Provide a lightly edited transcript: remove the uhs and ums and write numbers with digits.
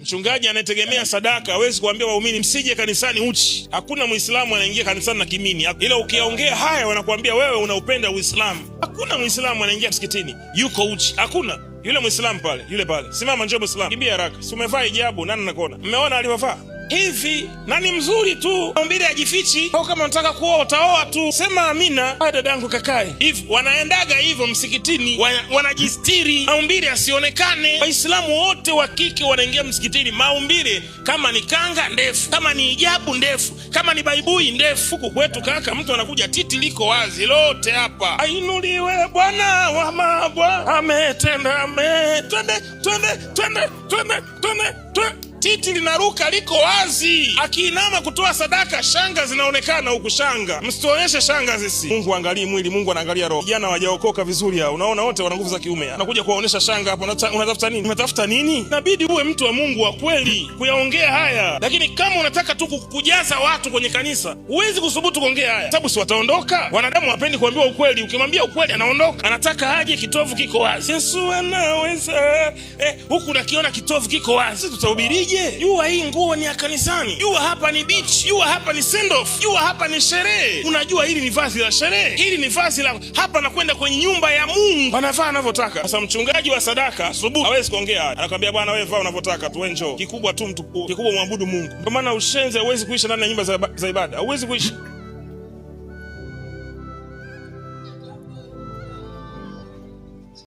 Mchungaji anayetegemea sadaka hawezi kuambia waumini msije kanisani uchi. Hakuna Muislamu anaingia kanisani na kimini, ila ukiongea haya wanakuambia wewe unaupenda Uislamu. Hakuna Muislamu anaingia msikitini yuko uchi, hakuna. Yule Muislamu pale, yule pale, simama, njoo Muislamu, kimbia haraka, si umevaa hijabu? Nani nakuona? Mmeona alivyovaa hivi na ni mzuri tu, maumbile hajifichi. Au kama unataka kuoa utaoa tu, sema amina. Haya dadangu, kakae hivi. Wanaendaga hivyo msikitini, wanajistiri maumbile asionekane. Waislamu wote wa kike wanaingia msikitini, maumbile kama ni kanga ndefu, kama ni hijabu ndefu, kama ni baibui ndefu. Huku kwetu kaka, mtu anakuja titi liko wazi lote hapa. Ainuliwe Bwana wa mabwana, ametenda ame, twende twende twende twende twende twende, titi linaruka liko wazi. Akiinama kutoa sadaka, shanga zinaonekana huku. Shanga, msituonyeshe shanga sisi. Mungu angalii mwili, Mungu anaangalia roho. Vijana wajaokoka vizuri hao, unaona wote wana nguvu za kiume. Anakuja kuwaonyesha shanga hapo, unatafuta nini? Unatafuta nini? Inabidi uwe mtu wa Mungu wa kweli kuyaongea haya, lakini kama unataka tu kujaza watu kwenye kanisa, huwezi kuthubutu kuongea haya, sababu si wataondoka. Wanadamu wapendi kuambiwa ukweli. Ukimwambia ukweli anaondoka, anataka aje, kitovu kiko wazi. Yesu anaweza huku nakiona kitovu kiko wazi, tutahubirije? Jua hii nguo ni ya kanisani, jua hapa ni beach, jua hapa ni send off, jua hapa ni sherehe. Unajua hili ni vazi la sherehe, hili ni vazi la hapa, nakwenda kwenye nyumba ya Mungu, wanavaa anavyotaka. Sasa mchungaji wa sadaka asubuhi hawezi kuongea haya, anakwambia bwana, wewe vaa unavyotaka tu, njoo. Kikubwa tu mtu, kikubwa muabudu Mungu. Ndio maana ushenzi hauwezi kuisha ndani ya nyumba za ibada, hauwezi kuisha.